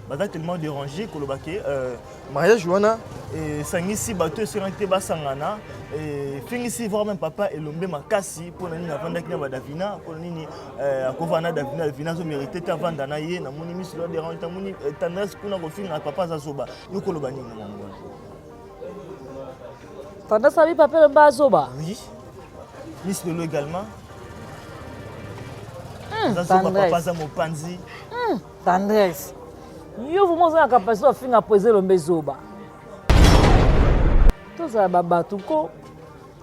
Baza tellement dérangé koloba ke mariage wana esangisi bato esengaki te basangana, efingisi voire même papa Elombe makasi. Mpona nini avandaki na badavina? Mpona nini akovanda na Davina? Davina azomérite te avanda na ye. Namoni miso lo dérange, namoni Tendresse kuna kofinga papa aza zoba. Yo koloba nini na mambo wana? Tendresse abi papa Elombe azoba. Oui, Miss Lolo également aza zoba, papa aza mopanzi. Tendresse, yo vraiment oza na capacité ofinga président Elombe zoba? Tozala babato ko.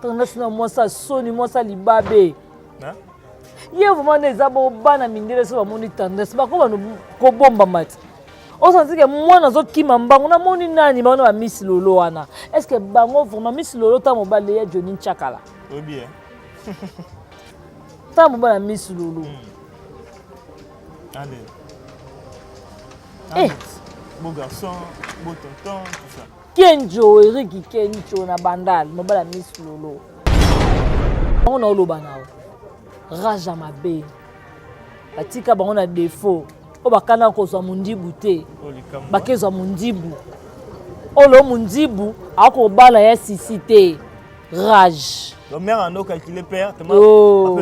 Tendresse na mwasi asoni, mwasi alibabe ye vraiment nde eza bo bana mindele. So bamoni Tendresse, bakoba kobombama ti osanti ke mwana azokima mbango. Namoni nani bango na bamisi Lolo wana. Est ce que bango vraiment Misi Lolo ta mobali ya Joni Nchakala? Oyebi. Ta mobali ya Misi Lolo. Allez. Beau garçon, beau tonton, tout ça. Kenjo, Eric Kenjo na Bandal, mobali ya Miss Lolo. Bango na oloba na yo. Rage ya mabe. Batika bango na défaut. Oyo bakana kozwa mondibu te. Bakezwa mondibu. Oyo mondibu akobala ya sisi te. Rage. Donc mère ando calculer père, oh.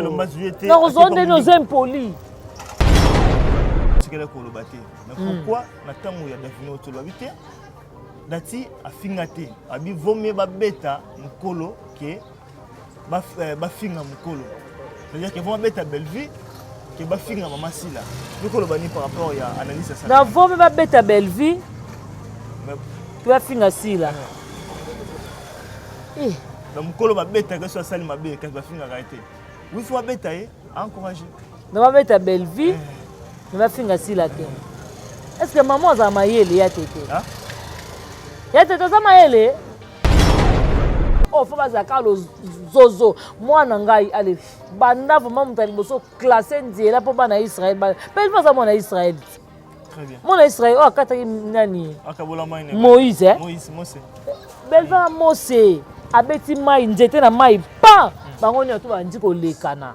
Nakozwa ndenge oza impoli. Tikela koloba te. Mais pourquoi na ntango ya Davino tolobi te? Dati afinga te, abi vaut mieux babeta mokolo ke bafinga mokolo. C'est-à-dire que vaut babeta Bellevue ke bafinga mama Sila. Mikoloba nini par rapport ya analyse ya? Na vaut mieux babeta Bellevue ke bafinga Sila. Na mokolo babetaka so asali mabe, kasi bafingaka ye te. Oui, faut babeta ye, encourage. Na babeta Bellevue me bafinga Sila te. Est ce que mama azala mayele ya tete? Ya tete aza mayele oyo fo bazala kaka lozozo. Mwana ngai ale banda vraiment moto ya liboso classe nzela mpo bana Israel mpe baza mwana Israel. Mwana Israel oyo akataki nani? Moïse. Belva Mose abeti mai, nzete na mai pa bango nyonso bandi kolekana.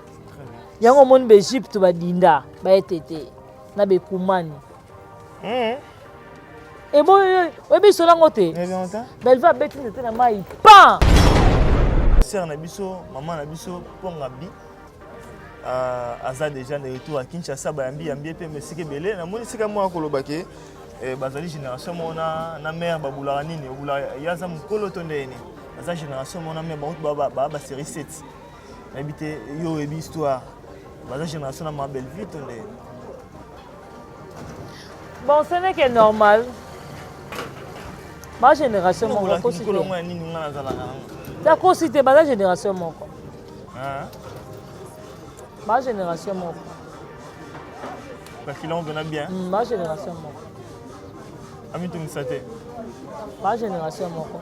Yango omoni baEgypte badinda baetete na bekumani. Eboyo oyebi solo yango te. Belva abeti nzete na mai pa. Sœur na biso, mama na biso Mponga Bi aza déjà de retour à Kinshasa. Bayambi yambi mpe mesika ebele. Namoni sika moko koloba ke bazali génération moko na mare. Babulaka nini? Obulaka ye aza mokolo to ndenge nini? Aza génération moko na mare, bango baa basérie 7. Nayebi te, yo oyebi histoire. Baza génération na ma Bellevue to ndenge? Bon, ce n'est que normal, ba génération moko. Mokolo ya nini nga nazalaka nango? Takosi te, baza génération moko, ba génération moko. Bakila mpena bien. Ba génération moko. Amitungisa te. Ba génération moko.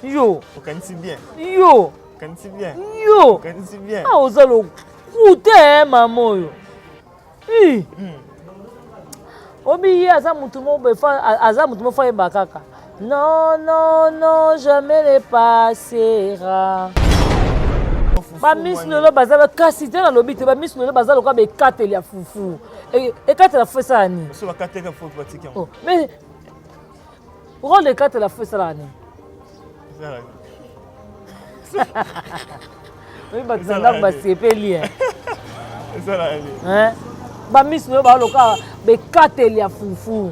Yo. Okanisi bien. Yo. Okanisi bien. Yo. Okanisi bien. Ah, oza lokute mama oyo. Obi ye aza mutu moko, aza mutu moko ayeba kaka. Non, non, non, jamais ne passera. Bamisi lelo baza kasi te, nalobi te. Bamisi lelo baza lokola baekateli ya fufu. Ekateli ya fufu esala nini? Mais rôle ekateli ya fufu esalaka nini? Oyi bato na ndako basepeli. Bamisi lelo baza lokola bekateli ya fufu.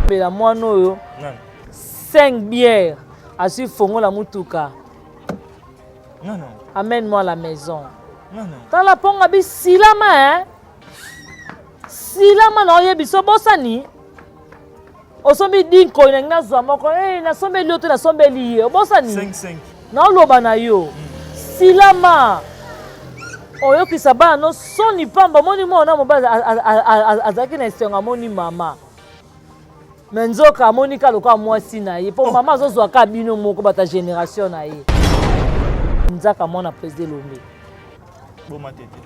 Bela mwana oyo 5 bière, azwi fongola mutuka. Non, non. Amène-moi à la maison. Non, non. Tala mponga bisilama, hein? Silama na oyebi so bosani osombi dinkoi nangi nazwa moko. Hey, nasombeli yo te, nasombeli ye. Obosani? 5 naoloba na yo. Silama oyokisa bana no soni pamba. Omoni mwana mobali azalaki na esengo, amoni mama me nzoka amoni ka lokola mwasi na ye mpo mama azozwa ka bino moko bato ya génération na ye. Nzaka mwana président Elombe. Boma tete.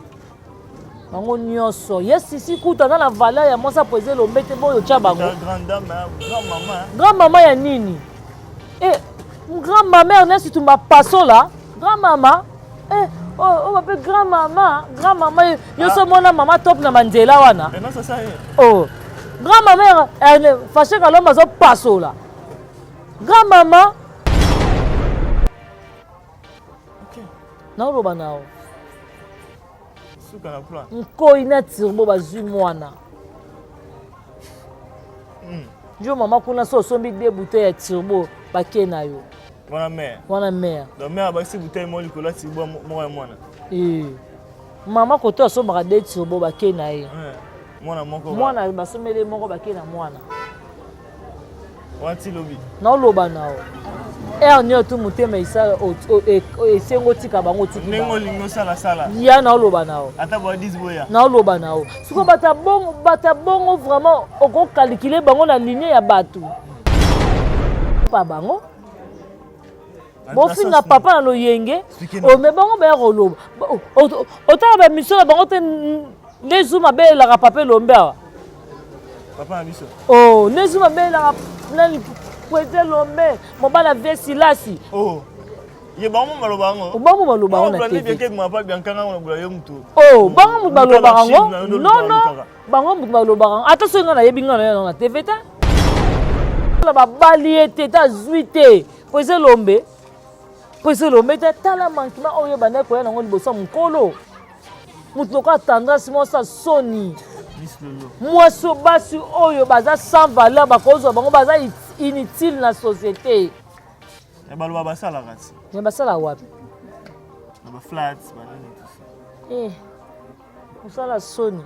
Bango nyonso ye sisi kutu aza na valeur ya mwasi ya président Elombe te. Boyo tya bango. Grande dame, grand mama. Grand mama ya nini? E grand mama Ernest Tumba Pasola, grand mama. Eh, Oh, oh, mpe grand mama, grand mama, yo so mona mama top na manzela wana. Oh, grand mama, eh, Fache Kalomba azo pasola. Grand mama. Okay. Naoloba nao. Suka na plan. Nkoyi na turbo bazwi mwana. Jo mama kuna so osombi deux bouteilles ya turbo bake na yo. Wana mère. Wana mère. Donc mère abakisi bouteille moko likolo ya turbo moko ya mwana. Eh. Mama koto asombaka deux turbo bake na ye. Eh. Mwana moko. Mwana basombeli moko bake na mwana. Wana ti lobi. Naoloba na yo. Heure nyonso tu motema esala esengo otika bango otiki ndenge olingi osala sala ya naoloba na yo ata bwa 10 boya naoloba na yo sikoyo bato ya bongo bato ya bongo vraiment okokalikile bango na ligne ya bato pa bango bofinga papa na loyenge ome bango baya koloba otala bamission na bango te nde zuma abelelaka papa elombe awa papa na biso oh nde zuma abelelaka nani président elombe mobali avie silasi oh ye bango baloba yango bango baloba yango na tv oh bango moto balobaka yango non non bango moto balobaka yango ata soki ngai nayebi ngai na na tv te babali ye te te azwi te po eza elombe po eza elombe te tala manquement oyo ebandaki koya nango liboso ya mokolo moto lokola tendresse mwasi ya soni mwasi basi oyo baza sans valeur bakozwa bango baza inutile na société baloba basalaka ti me basala wapi na baflat banini eh, mosala soni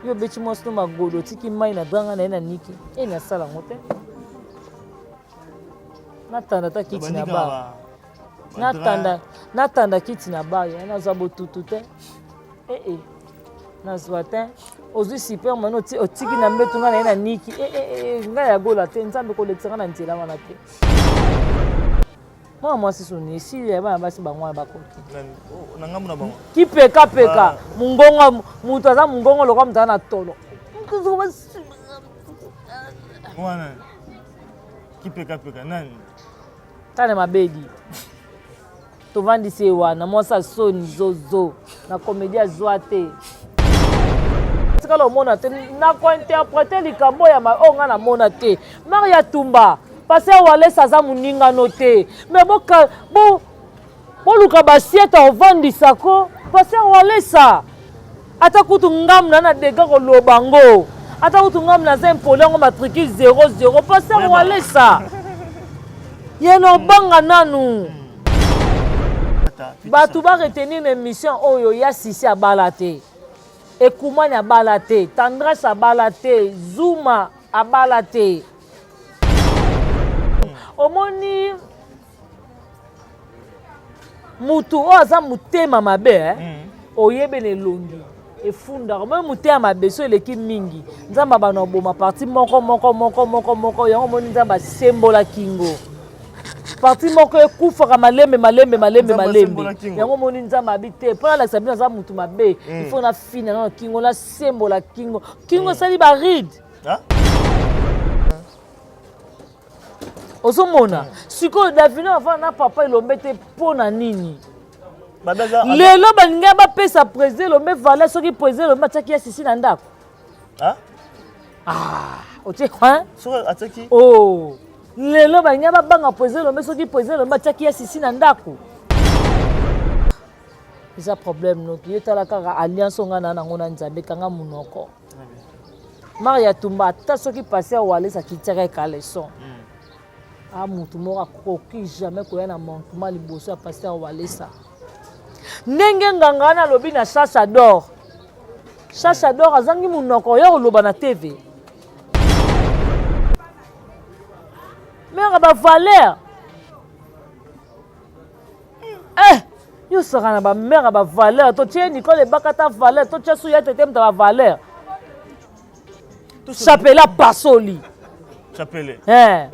yo obeti mwasi no magolo otiki mai na dranga na ye na niki e nasala yango te natanda ata kiti na bar natanda natanda kiti na bar ya nazwa botutu te ee eh, eh. nazwa te ozwi super mani otiki na mbeto ngai na ye na niki ee eh, ngai ya gola te nzambe kolekisa ngai na nzela wana te mwana mwasi soni esili ya bana basi bango wana bakoki oh, na ngambo na bango kipekapeka ah. mongongo moto aza mongongo lokola moto aza na tolo wana kipekapeka nani tala mabedi tovandisi ye wana mwasi asoni zozo na komedi azwa te tikala omona te nakointerprete likambo ya oyo ngai namona te maria tumba paster walesa aza moningano te me boluka bo, bo basiete ovandisa ko paster walesa ata kutu ngamu na na dega koloba ngo ata kutu ngamu naza impoli yango matricule 00 paster walesa ye na obanga nanu bato ba retenir na émission oyo ya sisi abala te ekumani abala te tendresse abala te zuma abala te omoni mutu oyo aza motema mabe eh? Oyebela elongi efundaka omoni motema mabe so eleki mingi nzambe abanda koboma parti moko moko moko moko moko yango omoni nzambe asembola kingo parti moko ekufaka malembe malembe malembe malembe yango omoni nzambe abi te mpo nalakisa bino aza motu mabe mm. ifo nafina nano kingo nasembola kingo kingo mm. esali baride ah? ozomona mm. sikoyo davino avanda na papa elombe te mpo na nini lelo balingi bapesa président elombe valeur soki président elombe atiaki ya sisi na ndako ah? ah, otie oh. lelo balingi babanga président elombe soki président elombe atiaki ya sisi na ndako eza problème noki yo tala kaka alliance oyo ngai na nango na nzambe kanga monoko maria tumba ata soki pasteur walesa akitiaka ye caleçon mm. a motu moko akoki jamais koya na manquement liboso ya pasteur walesa ndenge nganga wana alobi na chacha d'or chacha d'or azangi monoko ya koloba na tv mere bavaleur eh yo osaka na bamere ya bavaleur totie nicole ebakata valeur totia suya tete moto ya bavaleur chapele apasoli chapele eh.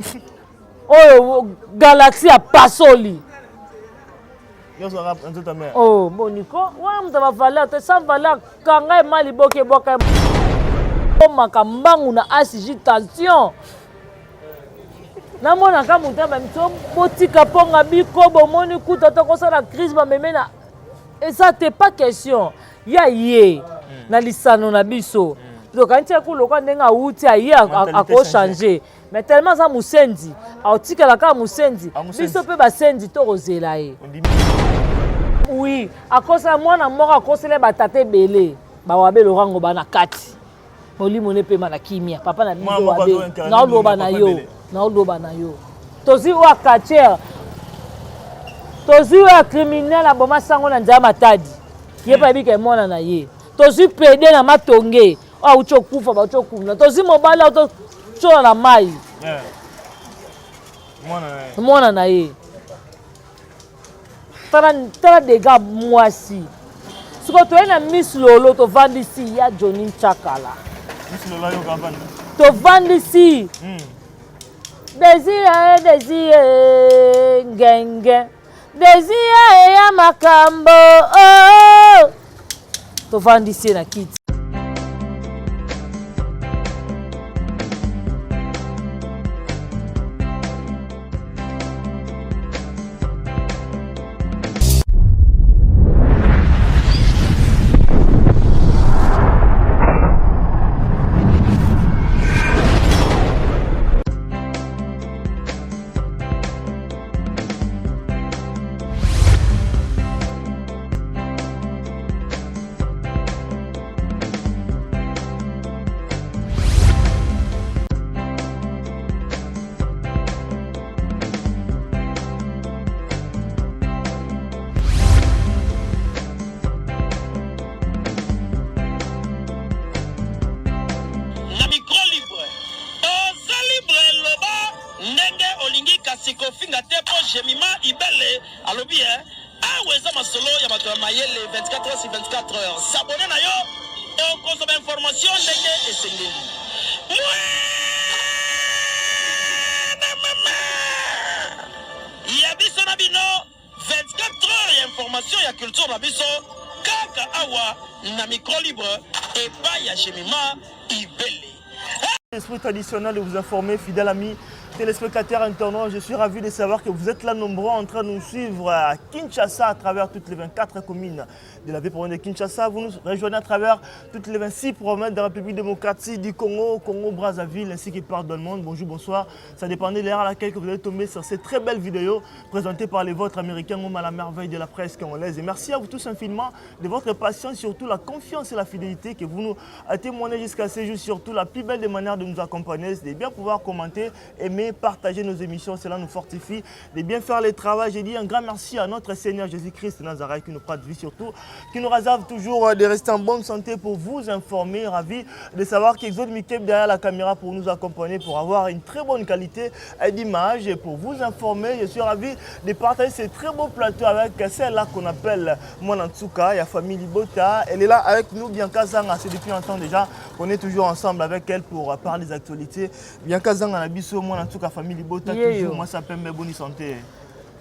oyo galaxie apasoli oh moniko wana moto ya bavaleur te sans valeur kanga ema liboki ebwaka omaka mbangu na acg tension namonaka moto ya bamiso botika mponga biko bomoni kuta tokosala crise bameme na. Eza te, pas question ya ye na lisano na biso. Tokanisi ya koloka ndenge awuti aye akochange, mais tellement aza mosenzi, aotikala kaka mosenzi. Biso mpe basenzi tokozela ye. Oui, akosala mwana moko, akosala batata ebele, bawabe lorango bana kati molimo ne pema na kimia. Papa na biso wabe, naoloba na yo, naoloba na yo. Tozwi oyo quartier, tozwi oyo ya criminel aboma sango na nzela Matadi, ye mpe ayebika mwana na ye. Tozwi pede na Matonge oyo auti okufa, bauti okunda. Tozwi mobali oyo totyola na mai, mwana na ye. Tala dega mwasi. Sikoyo toye na Miss Lolo, tovandisi ya Johnny Nchakala, tovandisi Désir, Désir ngenge, Désir ya makambo oh. Tovandisi ye na kiti. Na micro libre, oza libre, loba ndenge olingi, kasi kofinga te, mpo Jemima Ibele alobi e awa eza masolo ya bato ya mayele. 24 heures sur 24 heures, s'abonner na yo, okozwa bainformation ndenge esengeli. Mwana mama ya biso na bino, 24 heures ya information ya culture na biso, kaka awa na micro libre epai ya Jemima Ibele. Esprit traditionnel de vous informer, fidèles amis téléspectateurs internautes, je suis ravi de savoir que vous êtes là nombreux en train de nous suivre à Kinshasa à travers toutes les 24 communes de la ville province de Kinshasa. Vous nous rejoignez à travers toutes les 26 provinces de la République démocratique du Congo, Congo, Brazzaville, ainsi que partout dans le monde. Bonjour, bonsoir. Ça dépend de l'heure à laquelle que vous allez tomber sur cette très belle vidéo présentée par les vôtres américains, homme à la merveille de la presse congolaise. Et merci à vous tous infiniment de votre patience, surtout la confiance et la fidélité que vous nous témoignez jusqu'à ce jour. Surtout la plus belle des manières de nous accompagner, c'est de bien pouvoir commenter, aimer, partager nos émissions. Cela nous fortifie de bien faire le travail. J'ai dit un grand merci à notre Seigneur Jésus-Christ de Nazareth qui nous prête vie, surtout qui nous réserve toujours de rester en bonne santé pour vous informer. Ravi de savoir qu'Exode Mikeb derrière la caméra pour nous accompagner, pour avoir une très bonne qualité d'image et pour vous informer. Je suis ravi de partager ce très beau plateau avec celle-là qu'on appelle Mwanantsuka, ya famille Libota. Elle est là avec nous, Bianca Zanga. C'est depuis un temps déjà qu'on est toujours ensemble avec elle pour parler des actualités. Bianca Zanga na biso, Mwanantsuka, famille Libota, toujours. Moi, ça pembe, bonne santé.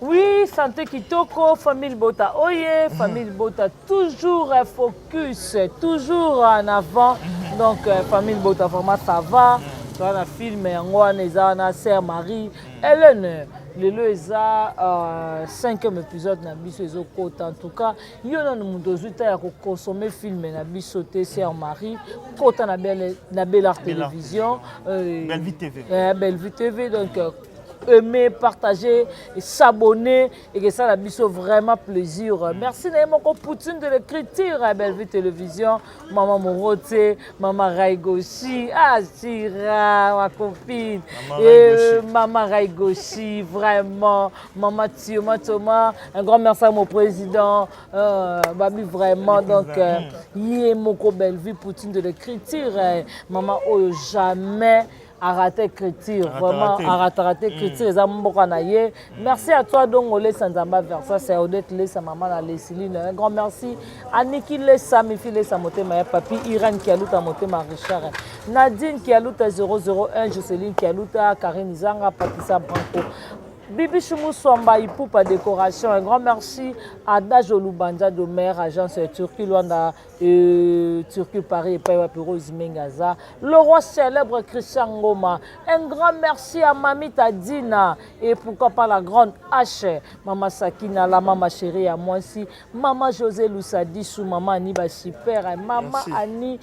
Oui, santé kitoko, famille Bota oye, famille Bota toujours focus, toujours en avant. Donc famille Bota vraiment ça va. Toza na film yango wana eza wana, sœur Marie Hélène. Lelo eza cinquième épisode na biso ezokota. En tout cas, yo nanu moto ozwi ta ya kokonsommer film na biso te, sœur Marie, kota na Belle, na Bellart Télévision, Bellevue TV. Bellevue TV, donc aimer, partager et s'abonner et que ça la biso vraiment plaisir. Merci na ye moko Poutine de l'écriture à Bellevue Télévision, Maman Morote, Maman Raigoshi, ah Chira, ma copine, Maman et Raigoshi. Maman Raigoshi, vraiment, Maman Thioma Thomas, un grand merci à mon président, Babi vraiment, donc ye moko Bellevue Poutine de l'écriture, Maman Oyo jamais a raté écriture, vraiment a raté raté écriture, eza mboka na ye. Merci à toi Dongo Lesa Nzamba Versa, c'est Odette Lesa, maman na Leseline. Un grand merci à Niki Lesa, Mifi Lesa Motema ya Papi, Irène Kialuta Motema Richard, Nadine Kialuta 001, Jocelyn Kialuta, Karine Zanga, Patricia Branco. Bibichou Moussomba Ipupa Décoration. Un grand merci à Dajo Lubanza de maire, agence Turquie Luanda, Turquie Paris et Païwa Rose Mengaza. Le roi célèbre Christian Ngoma. Un grand merci à Mamita Dina et pourquoi pas la grande H, Mama Sakina, la mama chérie à moi aussi, Mama José Lousadissou, Mama Annie Super, Mama Merci. Annie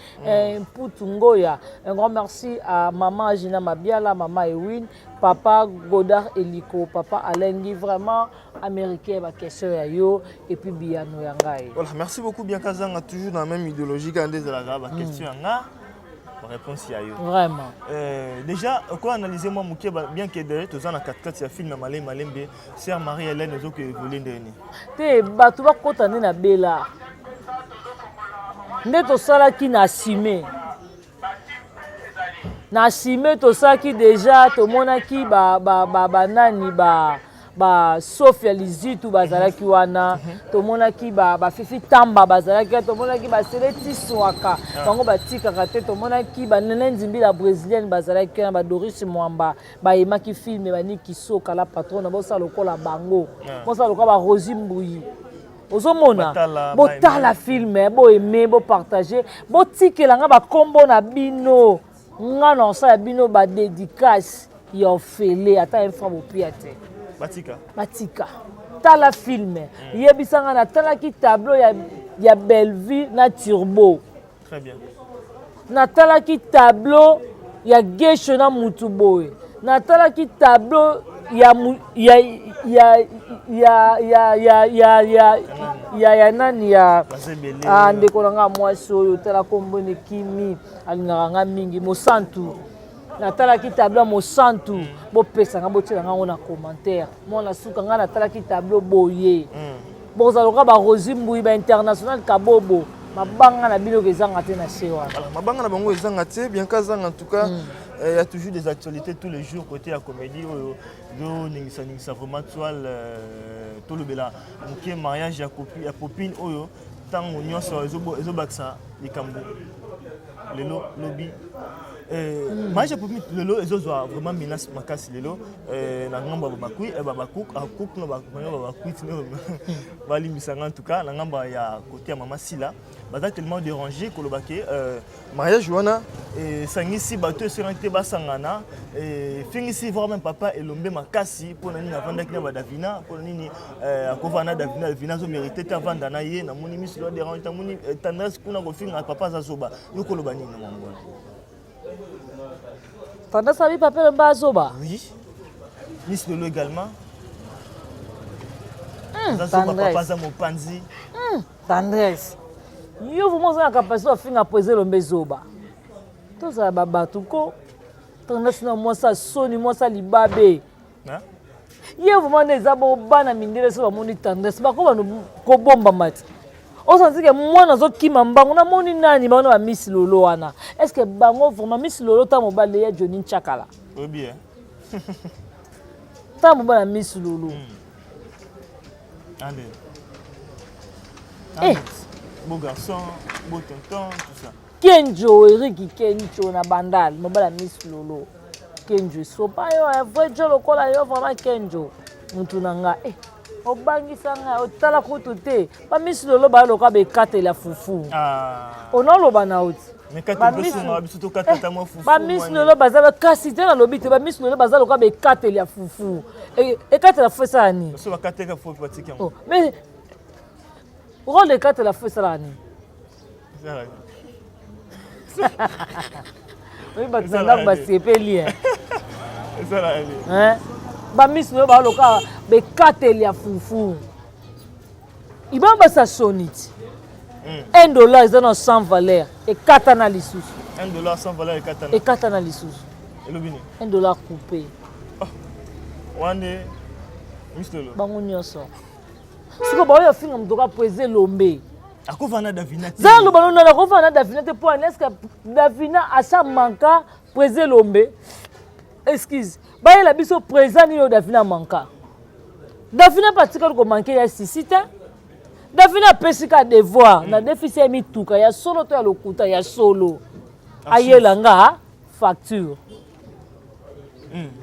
Poutungoya. Un grand merci à Maman Gina Mabiala, Maman Ewin, Papa Godard Eliko, Papa Alengi, vraiment américain, ma question ya yo, et puis Biyano ya ngai. Voilà, merci beaucoup Bianca Zanga, toujours dans la même idéologie quand des la ba question nga, ba réponse ya yo. Vraiment. Déjà, quoi analyser moi muke bien que derrière toza na 4 ya film Malé Malembe, sœur Marie-Hélène ozo que évoluer ndeni. Te bato bakota nde na bela. Nde tosalaki na assumer. Na assumer tosalaki déjà, tomonaki ba ba ba banani ba ba Sofia Lizitu bazalaki wana, tomonaki ba ba Fifi Tamba bazalaki wana, tomonaki ba Sele Tiswaka bango batikaka te, tomonaki ba Nene Nzimbi la brésilienne bazalaki wana, ba Doris Mwamba bayemaki film baniki soka la patronne, bosala lokola bango, bosala lokola ba Rosie Mbuyi. Ozomona botala film, boaime, bopartage, botikela nga bakombo na bino, nga na osala bino ba dédicace ya ofele ata un franc bopia te. Batika. Batika. Tala film. Yebisa nga natalaki tableau ya Bellevue na Turbo. Très bien. Natalaki tableau ya Gesho na mutu boye. Natalaki tableau ya ya ya ya ya ya ya ya ya ya nani ya ah ndeko na nga mwasi oyo tala kombo ne Kimi alingaka nga mingi Mosantu. Natalaki tableau ya Mosantu, bopesa nga botiela nga ngo na commentaire. Mwana suka nga natalaki tableau boye. Bozala lokola ba Rosie Mbuyi ba international Kabobo. Mabanga na bino ezanga te na se wana. Voilà, mabanga na bango ezanga te, bien kazanga en tout cas. Il y a toujours des actualités tous les jours côté la comédie oyo do ningisa ningisa vraiment toile tolobela moke mariage ya copine ya popine oyo tango nyonso ezobakisa likambo lelo lobi. Mariage ya popine lelo ezozwa vraiment menace makasi lelo na ngambo ya babakui babaku na babakui balimbisanga en tout cas na ngambo ya côté ya mama Sila baza tellement dérangé koloba ke mariage wana esangisi bato esengaki te basangana, efingisi vraiment papa Elombe makasi mpona nini avandaki na badavina, mpona nini akovanda na Davina, Davina azomérite te avanda na ye. Namoni miso dérange, namoni Tendresse kuna kofinga papa aza zoba. Yo koloba nini na mambo wana? Tendresse abi papa Elombe azoba. Oui, Miss Lolo également. Aza zoba, papa aza mopanzi. Tendresse yo vraiment oza na capacité ofinga po Elombe zoba. Tozala babato ko Tendresse na mwasi asoni, mwasi alibabe ye vraiment nde eza bo bana mindele so bamoni Tendresse bako kobombama ti osanti ke mwana azokima mbango. Namoni nani bango na bamisi Lolo wana, est ce que bango vraiment Miss Lolo ta mobali ya Johnny Nchakala ta mobali ya Miss Lolo. Eh. Beau garçon, beau tonton, tout ça. Kenjo, Eric Kenjo na Bandal, mobali ya Miss Lolo. Kenjo esopa yo, un vrai jo lokola yo vraiment Kenjo. Mutu na nga, eh, obangisa nga, otala kutu te. Ba Miss Lolo ba lokola bekatela fufu. Ah. Onaloba na oti. Ba Miss Lolo baza kasi te nalobi te, ba Miss Lolo baza lokola bekateli ya fufu. Ekatela fufu esala nini? Mais rôle ekatela fufu esalaka nini? Oyi bato na ndako basepeli bamisi oyo baloka bekateli ya fufu ibana basa soni ti $1 eza na sans valeur ekatana lisusu. $1 sans valeur ekatana. Ekatana lisusu. Elobi nini? $1 coupé. Wana Miss Lolo. Bango nyonso sikoyo baoyo ofinga moto ka po eza Elombe. Akovanda Davina te. Za loba nona akovanda na Davina te po est-ce que Davina asa manka président Elombe? Excuse, bayela biso président nini oyo Davina manka? Davina mpe atikali komanke ya sisi te. Davina apesi ka devoir na defisi ya mituka ya solo to ya lokuta ya solo, ayela nga facture.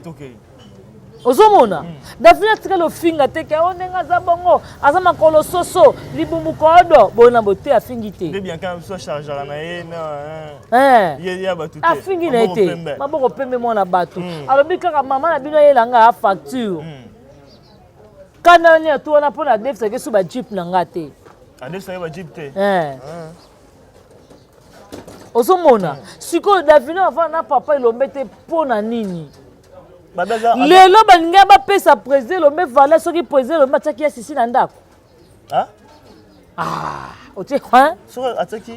Okay. Ozomona mm. Davina atikali ofinga te ke o oh, ndenge aza bongo aza makolo soso libumu kodo boye na boye te afingi te eh. Afingi na ye te maboko pembe mwana bato mm. Alobi kaka mama na bino ayela nga facture mm. Kana nini atu wana mpo na defisaki so bajeep na nga te. Adefisaki bajeep te eh. Ah. Ozomona sikoyo Davina avanda na papa Elombe te mpo na nini? Lelo balingi bapesa président Elombe valeur soki président Elombe atiaki ya sisi na ndako. Ah, otie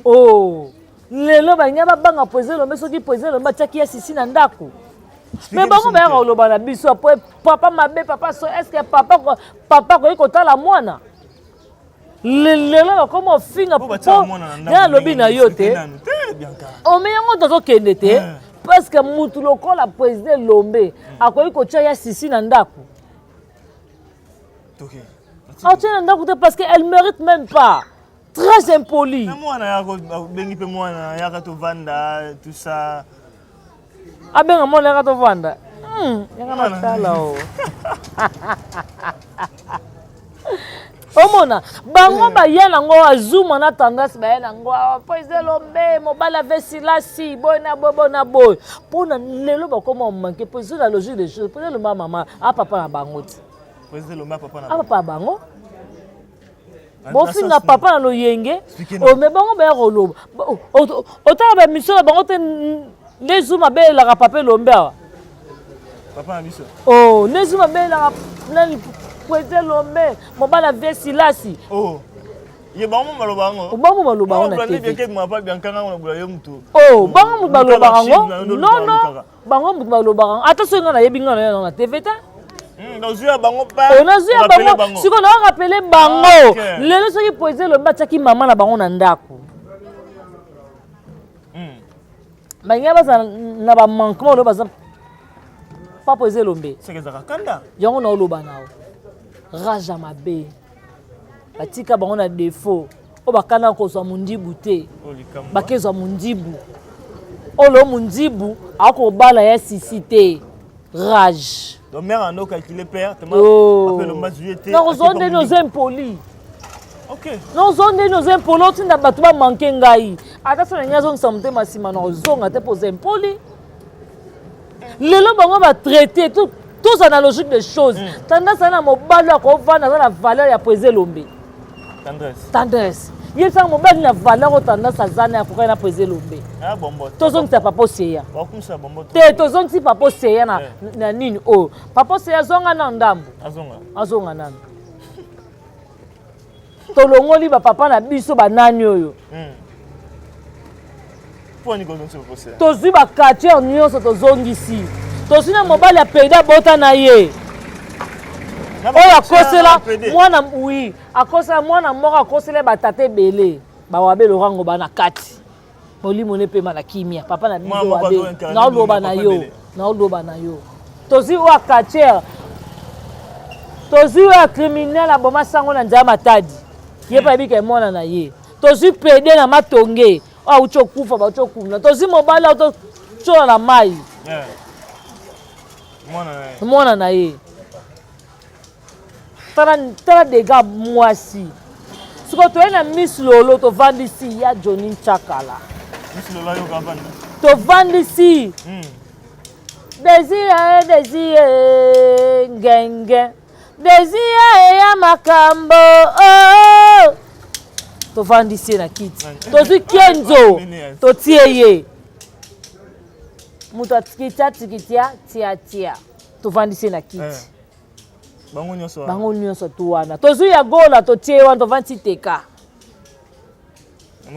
oh. Lelo balingi babanga président Elombe soki président Elombe atiaki ya sisi na ndako. Mais bango bayaka koloba na biso po papa mabe papa so est ce que papa papa akoki kotala mwana? Lelo bakoma ofinga po nga alobi na yo te ome yango tozokende te parce que mutu lokola président Elombe akoki kotia ya sisi na ndako. Atia na ndako te parce que elle mérite même pas. Très impoli. Mwana yako bengi pe mwana yaka tovanda tout ça. Abenga mwana yaka tovanda. Yaka natala o. Omona bango baya nango azuma na tendance baya nango po eza Elombe mobali ave silasi boye na boye boye na boye mpona lelo bakoma manke po eza la logique des choses po eza Elombe mama a papa na bango ti a papa na bango bofinga papa na loyenge ome bango baya koloba otala bamission na bango te nde zuma abelelaka papa Elombe awa. Papa na biso. Oh, nde zuma abelelaka nani président Elombe mobali avie silasi. Oh. Ye bango baloba yango. Bango baloba yango na TV. Oh, bango moto balobaka yango. Non non, bango moto balobaka yango. Ata soki nga nayebi nga na yo na TV te. Nazwi ya bango pa. Nazwi ya bango. Sikoyo na rappeler bango. Lelo soki président Elombe atiaki mama na bango na ndako. Balingi bazala na ba manquement oyo baza pa président Elombe. Yango na oloba na yo. Rage ya mabe. Batika bango na défaut. Oyo bakana kozwa mondibu te. Bakezwa mondibu. Oyo mondibu akobala ya sisi te. Rage. Donc mère ando calculer père, tellement appelle le te. Non, ozo ndeni ozo impoli. OK. Non, ozo ndeni ozo impoli otinda bato ba manquer ngai. Ata so na ngai azongisa motema nsima na ozonga te mpo oza impoli. Lelo bango ba traité tout toza na logique des choses. Tendance na mobali akovanda aza na valeur ya président Elombe. Tendresse. Tendresse. Yebisaka mobali na valeur oyo tendance aza na akokaki na président Elombe. Ah bombo. Tozongisa papa Oseya. Bakumisa bombo. Te tozongisi papa Oseya na, na nini oyo. Papa Oseya azonga na ndambo. Azonga. Azonga nano. Tolongoli ba papa na biso banani oyo. Tozwi ba quartier nyonso tozongisi. Tozwi na mobali ya peda bota na ye. Oyo akosela mwana oui, akosela mwana moko akosela batata ebele. Bawabe Lorango bana kati. Molimo ne pema na kimia. Papa na biso wabe. Naoloba na yo. Naoloba na yo. Tozwi oyo quartier. Tozwi oyo criminel aboma sango na nzela Matadi. Ye pa yebika mwana na ye. Tozwi pede na matonge. Oyo auti okufa bauti okunda. Tozwi mobali oyo totyola na mai. Mwana na ye. Tala dega mwasi. Sikoyo toye na Miss Lolo tovandisi ya Johnny Nchakala. Miss Lolo ayoka vanda. Tovandisi. Désir désir ngenge. Désir ya makambo. Oh. Tovandisi ye na kiti. Tozwi Kenzo. Totie ye. Moto atikitia tikitia tia tia. Tovandisi ye na kiti. Bango nyonso bango nyonso tu wana. Tozwi ya Gola totie wana tovandisi Teka.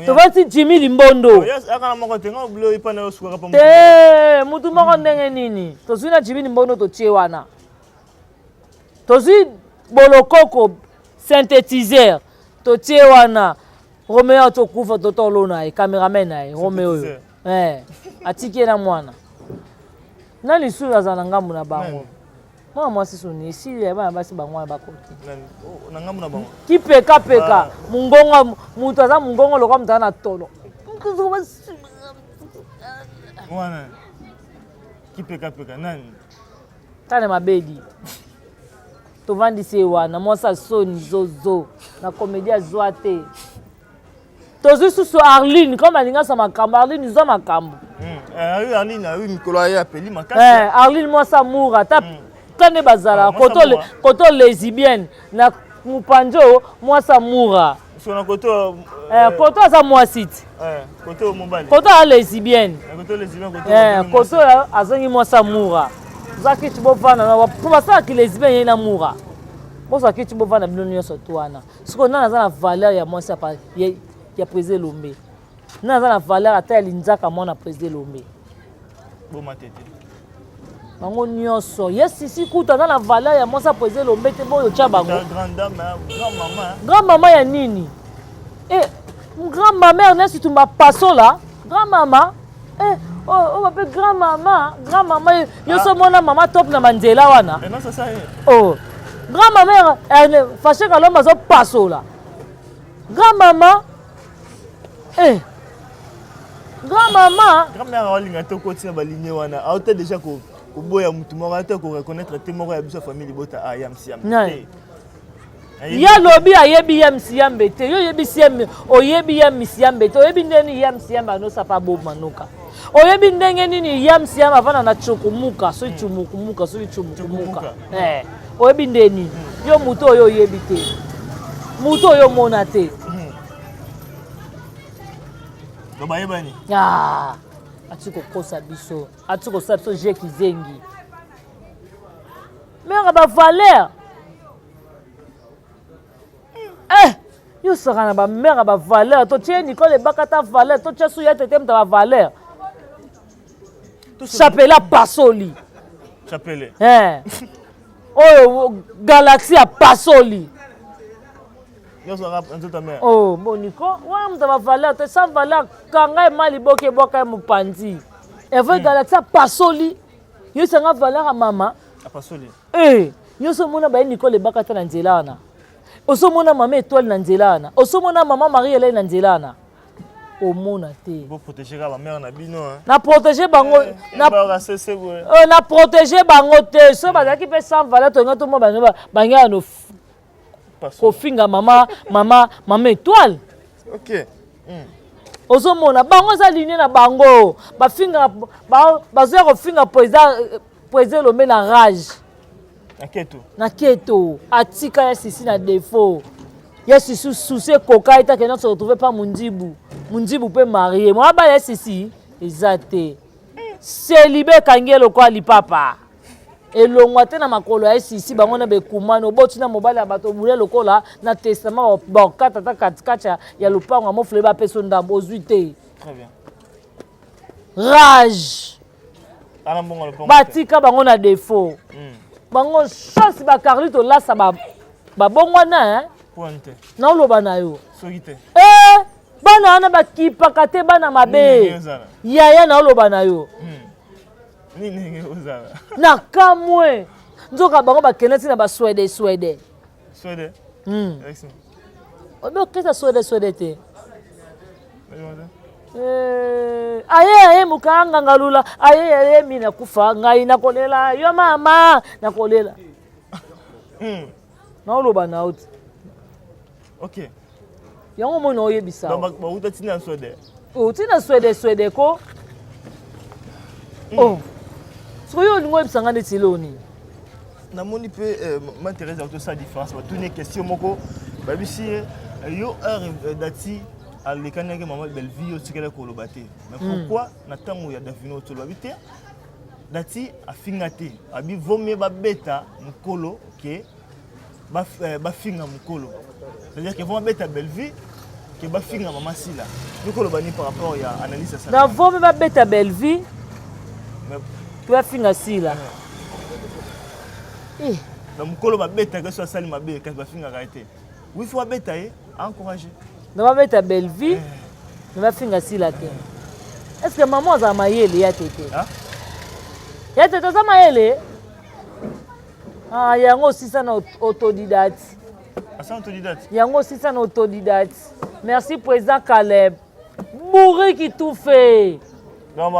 Tovandisi Jimmy Limbondo. Te mutu moko ndenge nini? Tozwi na Jimmy Limbondo totie wana. Tozwi Bolokoko synthétiseur totie wana. Romeo tokufa totolona ye cameraman na ye Romeo oyo. Atiki ye na mwana. Nani susu azala na ngambo na bango? Mwana mwasi soni esili ya bana basi bango wana bakoki. Na ngambo na bango. Kipeka peka mungongo mutu aza mungongo lokola mutu aza na tolo. Wana. Kipeka peka nani? Tala mabedi. Tovandisi ye wana mwasi ya soni zozo na komedi azwa te. Tozwi susu Arline comme alingi aswa makambo Arline zwa makambo. Eh, Arline ayi mikolo aye apeli makasi. Eh, Arline mwasi amour ata mm. kande bazala ah, koto koto lesbienne na mopanzi oyo mwasi amoura. So na koto eh, koto aza mwasi ti. Eh, koto mobali. Koto aza lesbienne. Eh, koto lesbienne koto. Eh, koto azangi mwasi amoura. Oza kiti bovanda na po basalaki lesbienne ye na mura. Bozwa kiti bovanda bino nyonso to wana. Sikoyo nani aza na valeur ya mwasi ya, ya président Elombe? Nani aza na valeur ata ya linzaka mwana président Elombe? Boma tete. Bango nyonso. Ye sisi kutu aza na valeur ya mwasi ya président Elombe te boyo tya bango. Grand dame, grand maman. Grand maman ya nini? Eh, grand mama Ernest Tumba pasola, grand mama. Eh, oh, oh, bape grand mama, grand mama, yo so mona mama top na manzela wana. Eh, non, ça, ça, Oh. Grand mama Ernest Fache Kalomba zo pasola. Grand mama. Eh. Grand mama. Grand mère alinga te okoti na baligne wana. Aote déjà ko koboya mutu moko ate ko reconnaître te moko ya biso famille libota ah yam siam. Te. Ye alobi ayebi ye msiyambe te yo oyebi siambe oyebi ye msiyambe te oyebi ndenge nini ye msiyambe anosapa bo manoka oyebi ndenge nini ye msiyambe avanda na chokumuka soki chumukumuka soki chumukumuka eh, oyebi ndenge nini hmm. yo moto oyo oyebi te moto oyo omona te hmm. bayebani ah, ati kokosa biso ati kosala biso je kizengi mère ba valeur eh yo osaka na bamare ya bavaleur totie nicole ebakata valeur totia suya tete moto ya bavaleur chapele apasoli chapele eh. oyo galaxie apasoli oh moniko wana moto ya bavaleur te sans valeur kanga ye ma liboki ebwaka ye mopanzi evoy hmm. galaxie apasoli yo esanga valeur ya mama apasoli eh nyonso omona baye Nicole ebakata na nzela wana osomona mama étoile na nzela wana osomona mama Marie Hélène na nzela wana omona te bo protéger kaka mère na bino hein na protéger bango eh, na euh, na protéger bango te soki bazalaki mpe sans valeur tolinga tomona bango bangela no kofinga mama mama mama étoile ok Ozomona bango eza ligne na bango bafinga bazoya kofinga président président Elombe na rage na keto na keto atika ya sisi na défaut ya sisi susi ekoka ye take nyonso retrouve pa mundibu mundibu mpe marie mwa bala ya sisi eza te selibe ekangi ye lokola lipapa elongwa te na makolo ya sisi bango na bekumani oboti na mobali ya bato obule lokola na testament bakata ata katikati ya lopango ya mofule bapesa ndambo ozwi te rage batika bango na défaut hmm. bango chance bacarli tolasa babongwana naoloba na yo eh, bana wana bakipaka te bana mabe yaya naoloba na yo hmm. Nini ozala? Na kamwe. Nzoka bango bakenda ti na ba Swede Swede. Swede? Hmm. Obi okesa Swede Swede te. Eh, aye aye mukanga ngalula aye aye mi nakufa ngai nakolela yo mama nakolela. Hmm. Naoloba na yo te. Ok. Yango omoni oyebisa. Bauta ti na Swede. Outi na Swede Swede ko. Hmm. Oh. Sikoyo olingi oyebisa ngai neti eloo nini? namoni mpe euh, ma Thérèse akotosala différence batuni question moko babisi ye euh, yo heure euh, dati alekanaki mama Bellevue otikali koloba te mais hmm. pourquoi na ntango ya Davino toloba te dati afinga te abi vaut mieux babeta mokolo ke bafinga mokolo c'est-à-dire que vont babeta Bellevue ke bafinga mama Sila mikolo bani par rapport ya analyse ya na vaut mieux babeta Bellevue ke bafinga Sila eh. Na mokolo babetaka so asali mabe kasi bafingaka ye te oui faut babeta ye encourager na babeta Bellevue eh. Na bafinga Sila te est ce que maman azala mayele ya tete ya tete aza mayele Ah, yango osisa na autodidacte. Asa autodidacte. Yango osisa na autodidacte. Merci président Caleb. Bourrique tout fait. Donc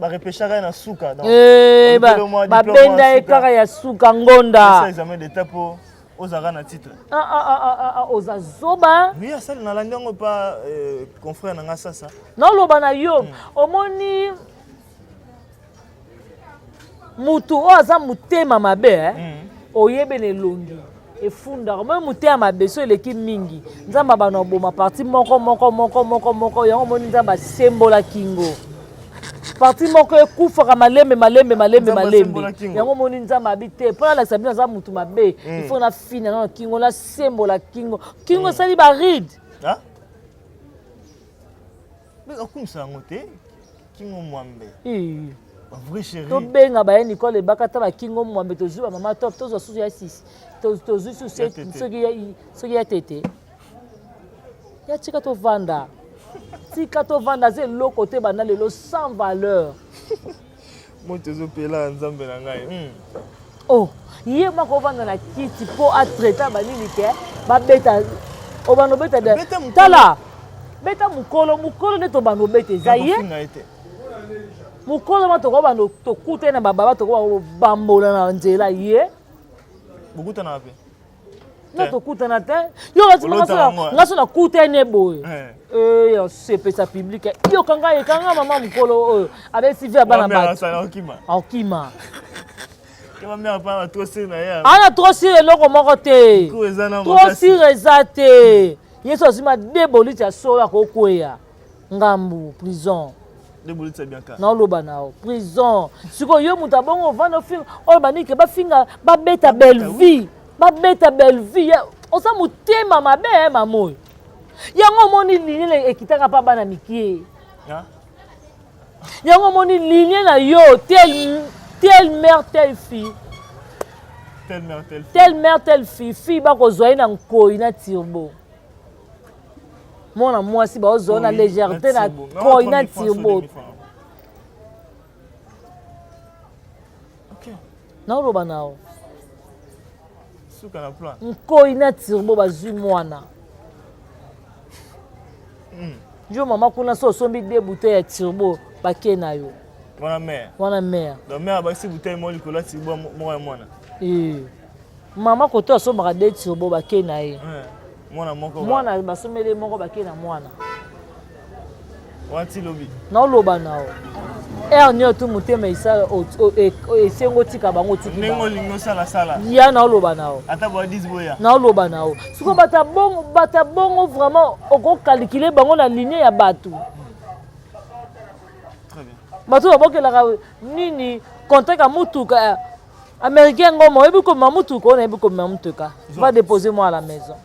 barepechaka ye na suka. Eh, babenda ye kaka ya suka ngonda. Examen d'état mpo ozalaka na titre. Ah, ah, ah, oza zoba. Oui, asali nalandi yango pa euh, confrère na nga sasa. Naoloba na yo omoni mutu oyo aza motema mabe eh? Oyebe na elongi efundaka moi motema mabe so eleki mingi, Nzambe abana oboma partie moko moko moko moko moko. Yango omoni Nzambe asembola kingo, partie moko ekufaka malembe malembe malembe malembe. Yango omoni Nzambe abi te mpo nalakisa bino aza mutu mabe, il faut nafina nano kingo, nasembola kingo. Kingo esali baride. Akumisa yango te, kingo mwambe. Vrai chéri. Tobenga baye Nicole ebaka ta bakingo mwambe. Tozwi bamama top, tozwa susu ya sisi, tozwi susu soki ya tete ya tika tovanda, tika tovanda. Aza eloko te, banda lelo sans valeur. Moto ezopela, Nzambe na ngai. Oh, ye moko ovanda na kiti mpo atraita banini ke babeta, obanda obeta. Tala, beta mokolo mokolo nde tobanda obeta, eza ye mokolo ma tokobanda tokutani na bababa, tokoba kobambola na nzela ye. Bokutanaka mpe? Na tokutana te. Yo nga so nakutani boye, osepesa public, yokanga ekanga mama mokolo oyo abesi vi ya bana bato akokima. Ana trop sûr, eloko moko te, trop sûr eza te. Ye so azwi madeboliti ya solo, akokweya ngambu prison. Naoloba na yo prison. Sikoyo yo moto abongo ovanda ofinga oyo banike bafinga, babeta Bellevie, babeta Bellevie, oza motema mabe. Mama oyo, yango omoni ligne ekitaka mpa bana mikie. Yango omoni ligne na yo, tel telle mère telle fille. Telle mère telle fille. Telle mère telle fille. Fille bakozwa ye na nkoi na turbo, mwana mwasi baozwa na légèreté na koi na turbo. Naoloba na yo nkoi na turbo, bazwi mwana yo mama kuna so osombi deux bouteille ya turbo, bake na yo. Wana mare. Wana mare. Donc mare abakisi bouteille moko likolo ya turbo moko ya mwana. Mama koto asombaka deux turbo, bake na ye. Mwana moko. Mwana basombeli moko, bake na mwana. Wana ti lobi. Naoloba na yo heure nyonso tu motema esala esengo, otika bango, otiki. Ndenge olingi osalasala. Ya naoloba na yo. Ata bwa 10 boya. Naoloba na yo sikoyo bata bongo, bata bongo vraiment okokalkule bango na ligne ya bato. Bato babokelaka nini contact ya mutuka américain ngoma, oyebi komema mutuka oyo, nayebi komema mutuka, va déposer moi à la maison.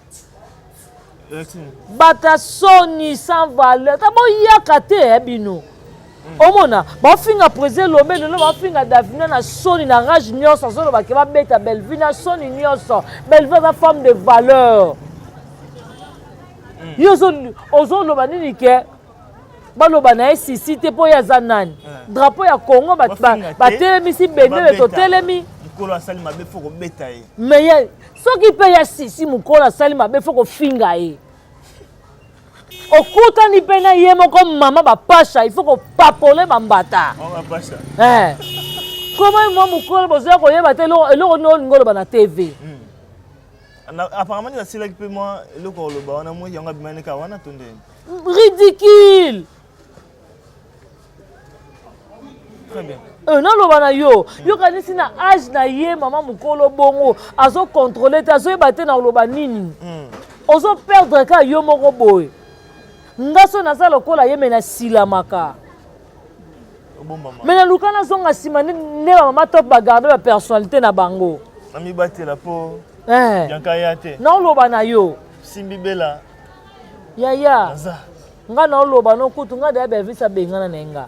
Bata soni, sans valeur, ta boyaka te bino. Omona bafinga président Lombe lelo, bafinga Davina na soni na rage nyonso, azolobake babeta Bellevue na soni nyonso. Bellevue aza femme de valeur. Yo ozoloba nini ke baloba na ye sisi te mpo ye aza nani? Drapeau ya Congo batelemisi bendele, totelemi. Mokolo asali mabe, faut kobeta ye. Mais soki mpe ya sisi, mokolo asali mabe, faut kofinga ye. Okutani mpe na ye moko mama bapasha, il faut kopapole bambata. Koma mwa mokolo bozoya koyeba te eloko nini olingi oloba na TV. Apparemment asilaki mpe mwa eloko oloba wana, mwa yango abimani kaka wana to ndeni. Ridicule. Très bien. Naloba na yo, yokanisi na age na ye mama mokolo bongo azocontrôle te, azoyeba te na koloba nini. Ozoperdre ka yo moko boye. Nga so naza lokola ye, me nasilamaka, me naluka nazonga nsima nde bamama top bagarde bapersonnalité na bango. Namibatela mpo yanka ya te. Naoloba na yo. Simbi bela. Yaya, nga naoloba no kutu nga deya Belvis abengana na ye nga.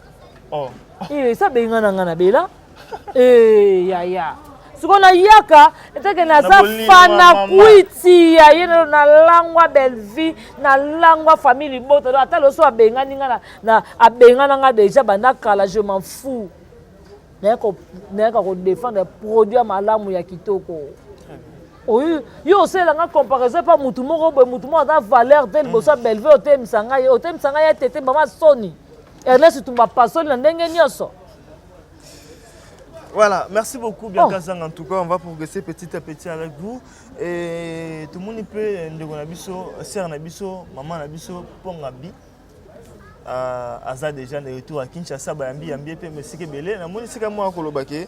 Esa bengana nga na bela. Yaya, sikoyo nayaka eteke naza fana kwiti ya ye, nalangwa Bellevie, nalangwa famille libota. Ata loso abengani nga, abengana nga déjà banda kala, je m'en fous. Nayaka kodefendre produit ya malamu ya kitoko. Oyo yo osalelanga comparaison mpa mutu moko boye, mutu moko aza valeur te liboso ya Bellevue. Otemisa ngai, otemisa ngai ya tete mama soni. Ernest Tumba pasoli na ndenge nyonso. Voilà, merci beaucoup Bianca oh. Zang. En tout cas, on va progresser petit à petit avec vous. Et tout le monde peut ndeko na biso, sœur na biso, maman na biso, Ponga Bi. Euh, aza déjà de retour à Kinshasa, bayambi yambi pe mesike belé. Na moni sika moi koloba ke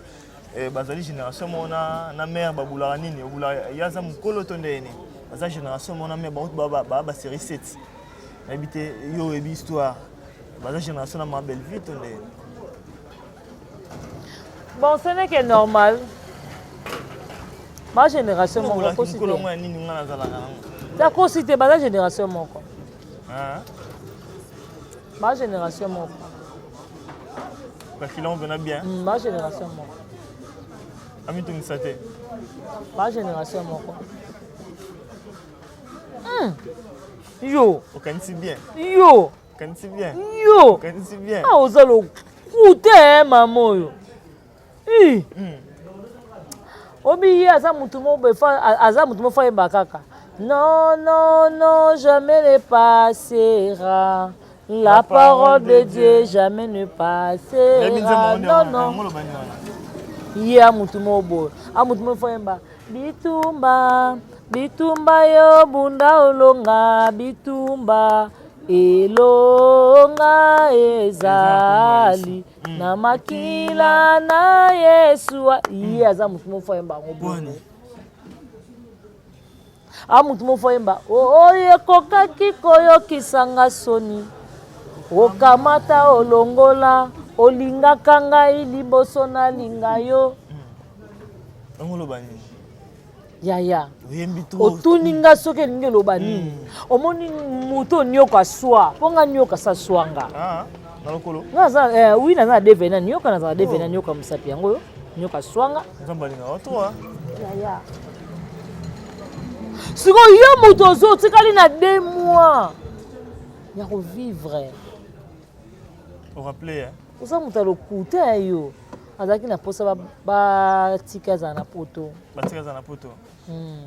eh, bazali génération moko na, na mère babulaka nini obulaka ye aza mokolo to ndenge nini baza génération moko na mère bango ba, ba, ba série 7 nayebi te yo oyebi histoire baza génération na ma belle vie to ndenge Bon, ce n'est que normal. Ba génération moko akosi te. Mokolo ya nini nga nazalaka nango. Akosi te baza génération moko. Ah. Ba génération moko. Bakila mpena bien. Mm, ba génération moko. Amitungisa te. Ba génération moko. Mm. Yo. Okanisi bien. Yo. Okanisi bien. Yo. Okanisi bien. Ah, oza lokuta eh, mama oyo. Ih. Mm. Obi ye aza mutu moko boye aza mutu moko ayemba kaka. Non non non jamais ne passera. La, la parole de Dieu jamais ne passera. Non non. Ye a mutu moko boye. A mutu moko ayemba. Bitumba, bitumba yo bunda olonga bitumba elonga ezali mm. na makila na Yesu. Ye aza motu moko ayemba yango bongo. A motu moko ayemba oyo ekokaki koyokisa nga soni okamata olongola olingaka ngai liboso nalinga yo. Yango oloba nini? Yaya, otuni nga soki elingi eloba nini? Hmm. Omoni moto onioka swa, mpo nga nioka sa swa nga. Ah, na lokolo? Nga naza eh, oui naza na devena nioka naza na devena oh. nioka mosapi yango oyo nioka swa nga. Nzambe alingaka trop hein. Yaya. Sikoyo yo moto ozo otikali na deux mois ya kovivre. Orappele hein? Oza moto ya lokuta yo. Azalaki na posa batika azala na poto. Batika azala na poto. Hmm.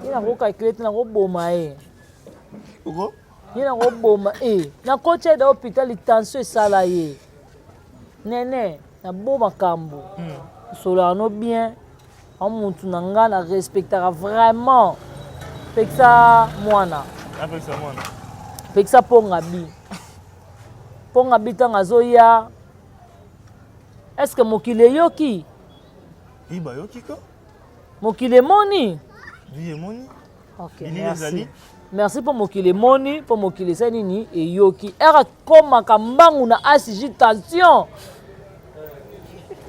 Ye nakokalkile te nakoboma ye. Oko? Ye nakoboma e. Nakotya ye da hôpital tension esala ye. Nene, nabo makambo. Hmm. Solaka no bien. A mutu na nga na respectaka vraiment. Pekisa mwana. Apekisa mwana. Pekisa ponga bi. Ponga bi ntango azoya. Est-ce que mokili eyoki? Oui, bayoki ko. Mokili emoni? Oui, emoni. Ok, merci. Merci mpo mokili emoni, mpo mokili esali nini eyoki. Ere akomaka mbangu na ACJ tension.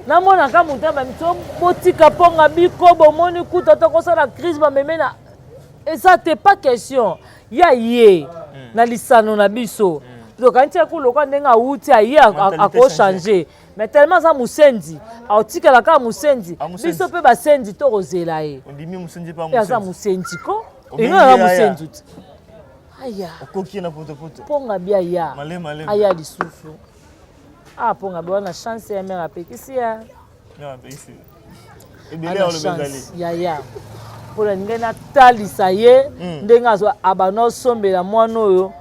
Namonaka moto ya bamiso botika mponga biko bomoni kuta tokosala crise bameme na eza te pas question ya ye mm. na lisano na biso mm. tokanisi ya koloka ndenge awuti aye akochange mais tellement aza mosenzi aotikala kaka mosenzi ah, biso mpe basenzi tokozela ye aza mosenzi ko enga aza mosenzi te aya mponga bi aya aya lisusu ah mponga bi wana chance ya mare apekisi ya yaya mpo na ndenge natalisa ye hmm. ndenge azwa abanda osombela mwana oyo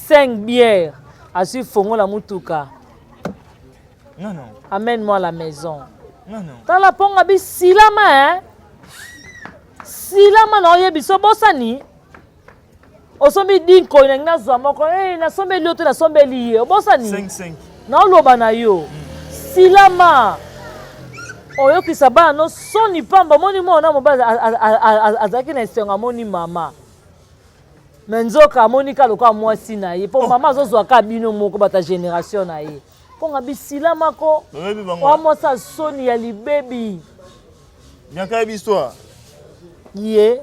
5 bière azwi fongola motuka amène moi à la maison tala mponga bisilama eh? silama na oyebi so bosani osombi dinkoi nangi nazwa moko hey, eh, nasombeli yo te nasombeli ye obosani naoloba na yo mm. silama oyokisa bana no soni pamba omoni mwana mobali azalaki na esengo amoni mama me nzoka amoni ka lokola mwasi na ye mpo oh. mama azozwa ka bino moko bata generation na ye mpo nga bisilama ko wa mwasi asoni ya libebi Bianca yebi histoire. Ye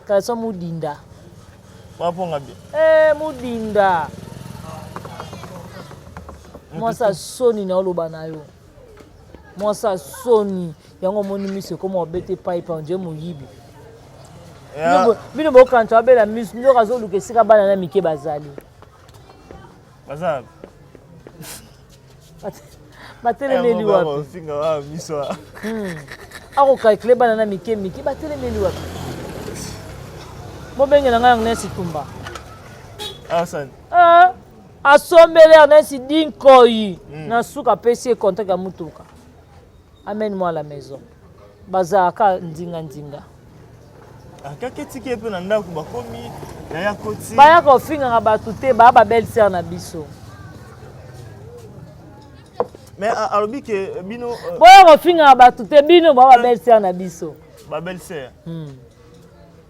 kalaso mudinda. Waponga bien. Eh mudinda. Mwasi soni na oloba na yo. Mwasi soni yango omoni miso ekoma obete epai epai ondire moyibi. Bino bokanisa abela miso nzoka azoluka esika bana na mike bazali. Baza batelemeli wapi hmm. akokalkile bana na mike mike batelemeli wapi bobengela ngai agnes tumba asani ah. Asombeli Ernest Dinkoi na suka apesi ye contact ya mutuka. Amène moi à la maison. Bazalaka ndinga ndinga. Akaki etiki ye mpe na ndako bakomi yaya koti. Baya kofingaka bato te, baya ba belle sœur na biso. Mais alobi ke bino boya kofingaka bato te, bino baya ba belle sœur na biso. Ba belle sœur.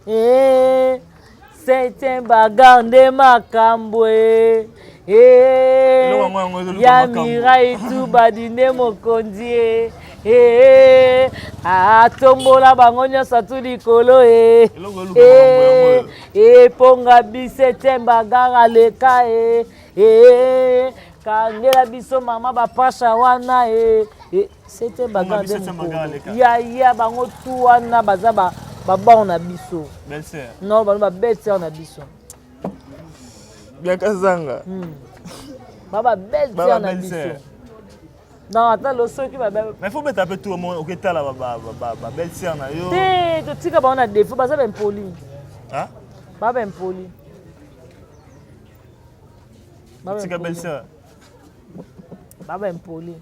Eh, c'est un bagarre nde makambo e. Eh, Eloko yango yango ezoluka ya makambo. Mirai Tubadi nde mokonzi e. Eh, atombola bango nyonso tu likolo e. Eloko eluka makambo yango oyo. Eh, ponga biso te bagarre aleka e. Eh, kangela biso mama bapasha wana e. Eh, c'était bagarre biso nde te bagarre mokolo. aleka. Ya ya bango tu wana baza ba babon na biso. Belle sœur. Non, bango ba belle sœur na biso. Bianca Zanga. Ba ba belle Ba sœur ba na belle biso. sœur. Non, ata lo soki ba ba Mais faut mettre un peu tout le monde ok tala ba ba ba ba belle sœur na yo. te totika bango na défaut baza ba impoli. Hein? Ba ba impoli. Ba ba Tika belle impoli. sœur. Ba ba impoli.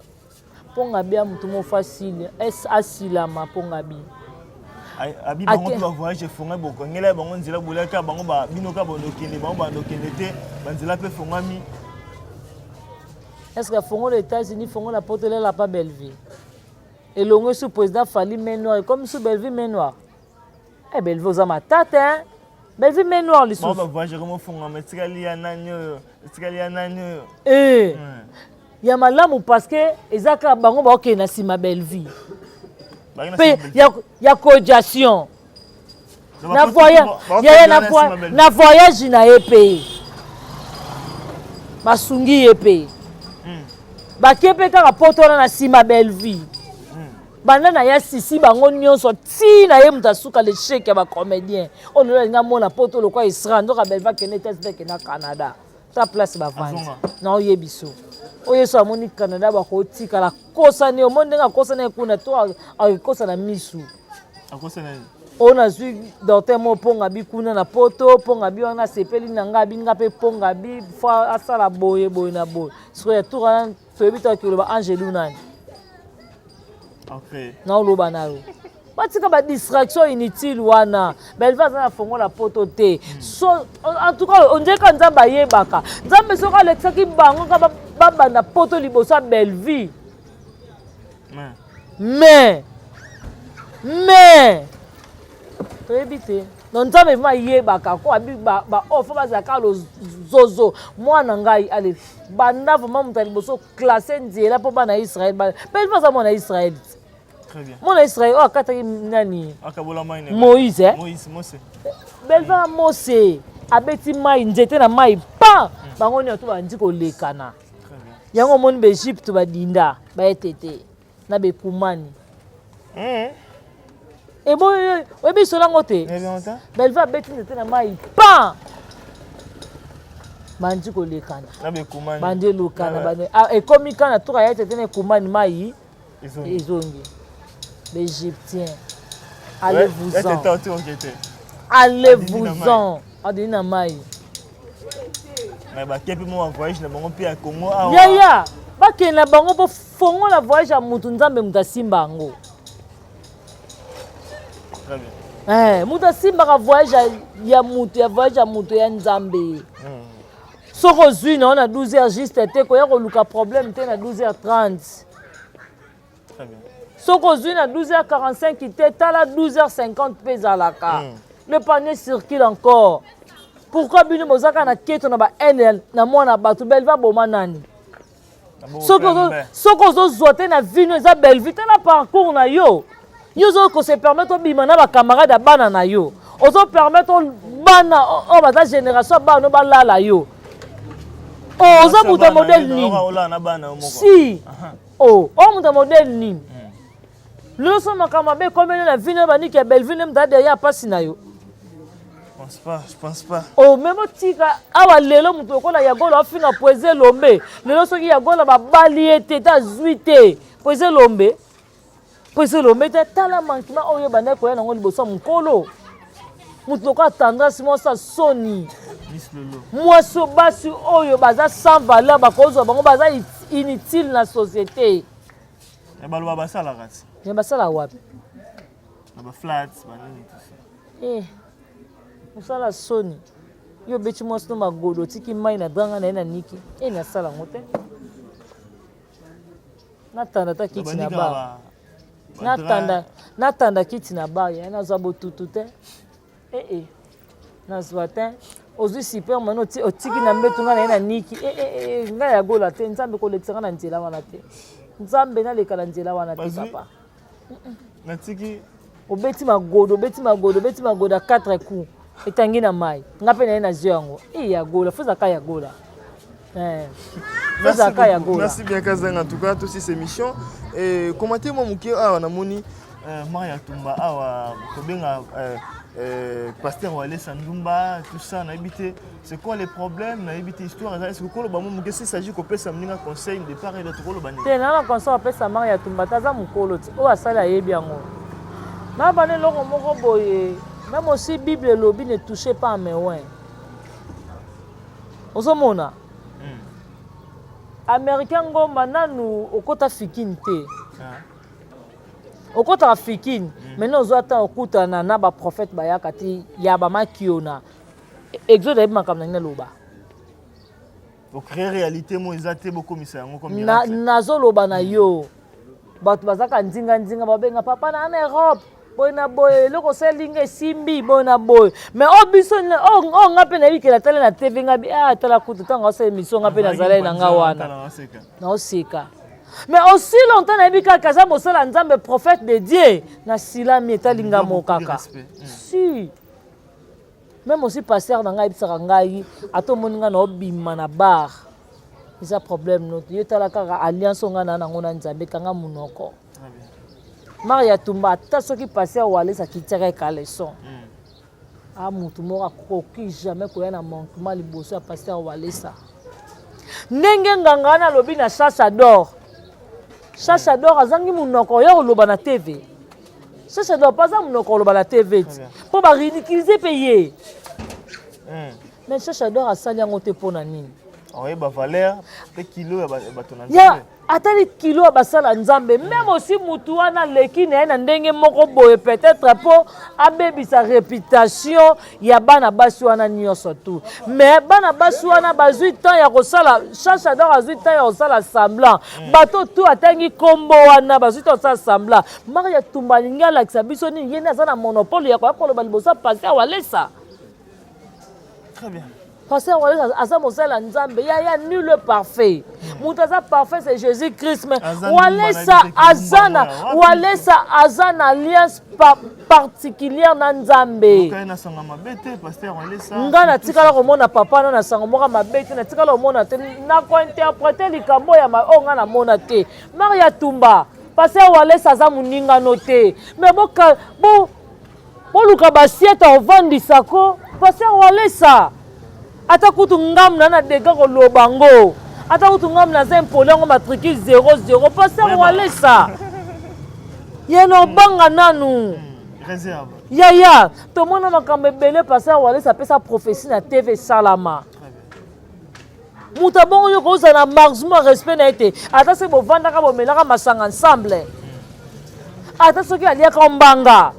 Mpo nga bia motu mo facile es asilama mpo nga bi. Abi bango mpe bavoyage efongami bokangela bango nzela bolaka bango bino kaka bandokende bango bandokende te banzela mpe efongami. Est ce que fongola États-Unis, fongola poto elela pa Belleville elongo su président Fally main noire ekomi su Belleville main noire. Eh, Belleville oza matata hein? Belleville main noire bango lisusu. Bavoyage ekomi ofongama etikali ya nani oyo etikali ya nani oyo. Eh, ya malamu parce que eza kaka bango baokende na nsima Belleville Bangi na mpe nsima Belleville. ya coadiation Donc, na bapoto- voyage baokende yaya na nsima Belleville. na voyage na ye mpe basungi ye mpe bakie mpe kaka poto wana na nsima Belleville banda na ya sisi bango nyonso ntina ye moto asuka l'échec ya bacomédien oyo lelo alingi amona poto lokwa Isra nzoka Belleville akende États-Unis, akende na Canada ta place bavandi Azonga. Na oyebi so oyo so amoni Canada bakotikala akosani omoni ndenge akosani ye kuna to akokosa na misu. Akosana nini? Oyo nazwi docteur mo mponga bi kuna na poto mponga bi wana asepeli na ngai abi nga mpe mponga bi fo asala boye boye na boye sikoyo ya tour wana toyebi to akoloba angelu nani. Ok. Naoloba na yo batika badistraction inutile wana. Belve aza na fongola poto te. So en tout cas ondire nzambe ayebaka nzambe soki alekisaki bango ka babanda poto liboso ya Belleville. Mais Mais toyebi te donc nzambe vraiment ayebaka ko abi baoyo fo bazalaka lozozo mwana ngai ale banda vraiment moto ya liboso classe nzela mpo bana ya Israel Belleville aza mwana ya Israel te. Très bien. Mwana ya Israel oyo akataki nani? Akabola mai na Moïse, eh? Moïse, Mose. Belleville Mose abeti mai nzete na mai pa bango nyonso bandi kolekana. Très bien. Yango omoni baegypte badinda baetete na bekumani ebo oyebi solo yango te. Très bien, ta? Belleville abeti nzete na mai pa bandi kolekana. Na bekumani. Bandi elukana ah, ekomi kana toka ya tete na ekumani mai Ezongi. Ezongi baégyptien allez-vous-en. Tete oti okete. Allez-vous-en adini na mai. Mais bake mpe mo voyage na bango mpe ya Congo awa. Yaya bakende na bango mpo fongola voyage ya mutu nzambe moto asimba yango. Très bien. Eh, moto asimbaka voyage ya mutu ya voyage ya mutu ya nzambe. Soki ozwi na yo na 12 heures juste te koya koluka problème te na 12 heures 30. Très bien. Soki ozwi na 12 heures 45 te tala 12 heures 50 mpe ezalaka. Le panier circule encore. Pourquoi bino bozaka na keto na bahaine na mwana bato Belve aboma nani? Na bongo Soki pembe. Soki ozozwa te na vino eza Belleville te na parcours na yo yo ozokose permettre obima na bacamarade ya bana na yo ozopermettre bana oyo baza génération ya bana balala yo. Oh, oza moto ya modèle nini? Olala na bana yo moko. Si oh, oyo moto ya modèle nini? Lelo so makambo mabe ekomeli na vino baniki ya Belleville nde moto aderrière mpasi na yo. Je pense pas, je pense pas. Oh, meme otika awa lelo moto lokola Yagola afinga poese elombe lelo soki Yagola babali ye te te azwi te poese elombe poese elombe te tala manquement oyo ebandaki koya nango liboso ya mokolo. Moto lokola Tendresse, mwasi ya soni, mwasi basi oyo baza sans valeur, bakozwa bango baza inutile na société. Baloba basalaka ti. Me basala wapi? Na baflat banini, tout ça. Eh, mosala soni. Yo obeti mwasi no magodo, otiki mai na dranga na ye na niki. E nasala yango te, natanda ta kiti na bar, natanda, natanda kiti na bar ya nazwa botutu te. Ee, nazwa te. Ozwi super mani, otiki na mbeto, ngai na ye na niki. E, ngai ya gola te. Nzambe kolekisanga na nzela wana te. Nzambe, naleka na nzela wana te, papa. Natiki. Obeti magodo, obeti magodo, obeti magodo ya 4 coups, etangi na mai. Nga mpe na ye nazwi yango. E ya gola, fo ezalaka ya gola. Ezalaka ya gola. Merci bien, Kazang. En tout cas, aussi cette émission et commenter moi moke awa namoni Maria Tumba awa kobenga pasteur Walesa Ndumba, tout ça, nayebi te c'est quoi les problèmes, nayebi te histoire eza. Est-ce que koloba mo moke, s'il s'agit kopesa moninga conseil de part et d'autre, koloba nini? Te, na conseil apesa Maria Tumba te. Aza mokolo ti oyo asali, ayebi yango. Na bana eloko moko boye, même aussi Bible elobi: "Ne touchez pas à mes oints." Ozomona Américain Ngomba, nanu okota fikine te. Okotaka fikine, maintenant ozwa ata okutana na baprophète, bayaka ti ya bamakiona Exode, ayebi makambo na ngai naloba. Ocréer réalité mo eza te, bokomisa yango comme miracle. Nazoloba na yo, bato bazaka ndinga-ndinga, babenga papa na na Europe boye na boye, eloko osalinga esimbi boye na boye. Mais oyo biso oyo, nga mpe nayebikela, tala na TV, nga bi ah, tala kutu ntango asala émission, nga mpe nazalai na nga wana, naoseka. Mais aussi longtemps nayebi kaka aza mosala Nzambe, prophète de Dieu, nasilami, etali nga mo kaka. Si même aussi pasteur na ngai ayebisaka ngai, ata omoni ngai naobima na bar, eza problème no te. Yo tala kaka alliance oyo ngai na nango na Nzambe, kanga monoko. Maria Tumba, ata soki pasteur Walesa akitiaka ekaleson, a mutu moko akoki jamais koya na manquement liboso ya pasteur Walesa. Ndenge nganga wana alobi na Chacha d'Or, Chacha d'Or azangi monoko ya koloba na TV. Chacha d'Or mpo aza monoko koloba na TV ti mpo baridiculiser mpe ye, mais Chacha d'Or asali yango te. Mpo na nini? Oyeba valeur mpe kilo ya bato na ya Nzambe. Atali kilo ya basala Nzambe. Même aussi mutu wana aleki na ye na ndenge moko boye, peut-être mpo abebisa réputation ya bana basi wana nyonso tu. Mais bana basi wana bazwi temps ya kosala, Chacha d'Or azwi temps ya kosala semblant. Bato tu atangi nkombo wana bazwi temps ya kosala semblant. Maria Tumba alingi alakisa biso nini? Ye nde aza na monopole ya koya koloba liboso ya pasteur Walesa? Très bien. Pasteur Walesa aza mosala ya Nzambe. Ya nul est parfait. Moto aza parfait, c'est Jésus Christ. Mais Aza Walesa ndumba na aza na biso te. Walesa aza na alliance particulière na Nzambe. Okai na sanga mabe te, pasteur Walesa. Nga natikala komona papa na sango moko mabe te, natikala komona te. Nakointerpréter likambo ya oyo nga namona te. Maria Tumba, pasteur Walesa aza moningano te, mais boka bo boluka basiete ovandisako pasteur Walesa. Ata kutu ngamu na dega koloba ngo, ata kutu ngamu naza impoli yango, matricule 00, pasteur Walesa ye na obanga nanu. Réserve. Yaya, tomona makambo ebele. Pasteur Walesa apesa prophétie na TV, esalama. Moto abongo, yo kozala na maximum respect na ye te, ata soki bovandaka, bomelaka masanga ensemble, ata soki aliaka mbanga,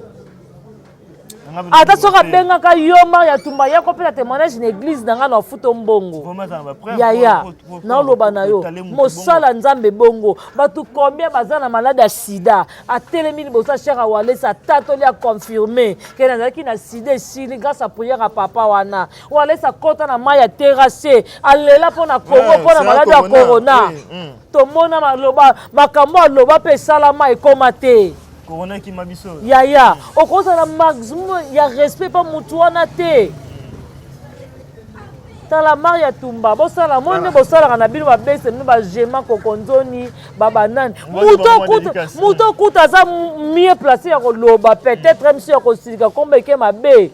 ata soki abengaka yo Maria Tumba ya kopesa témoignage na église na ngai na ofuta mbongo. Yaya, naoloba na yo, mosala Nzambe bongo. Bato combien baza na malade ya sida, atelemi liboso ya cher Walesa, atatoli, aconfirme ke nazalaki na sida, esili grâce à prière ya papa wana. Walesa akɔta na mai ya terrasse, alela mpo na Congo, mpo na malade ya corona. Tomona maloba, makambo aloba mpe esalama, ekóma te. Corona ekima biso. Yaya, okozala maximum ya respect mpa motu wana te. Tala Maria Tumba, bosala moi nde bosalaka na bino, babese bino, bagema kokonzoni, babanani. Moto okuta aza mieux placé ya koloba, peut-être miso ya kosilika, kombo eke mabe.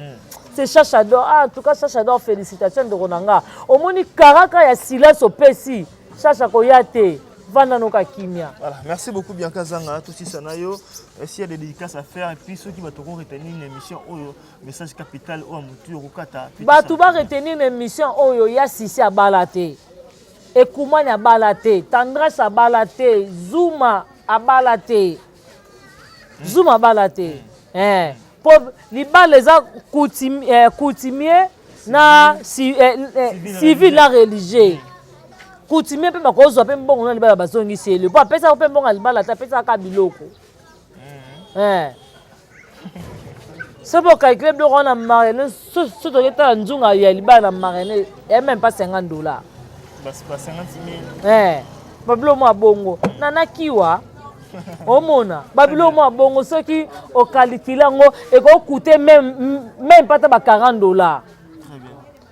C'est Chacha d'Or. Ah, en tout cas, Chacha d'Or, félicitations, ndeko na nga. Omoni karaka ya silence opesi Chacha koya te. Vanda noka kimia. Voilà, merci beaucoup Bianca Zanga, tout ça na yo. S'il y a des dédicaces à faire et puis ceux qui vont retenir une émission oyo message capital oyo mutu okata. Bato ba retenir une émission oyo ya Sisi abala te. Ekumani abala te, Tendresse abala te, Zuma abala te. Zuma abala te. Eh, po libala eza coutumier na civil na religieux. Coutumier mpe bakozwa mpe mbongo na libala bazongisi ele po apesaka mpe mbongo ya libala te, apesaka biloko. Soki ocalcule biloko wana marene, soki toketala nzunga ya libala na marene ya même pas $50. Ba 50 000. Babilo mwa bongo nanakiwa omona babilo mwa bongo, soki ocalcule yango ekokute même pas ta ba $40.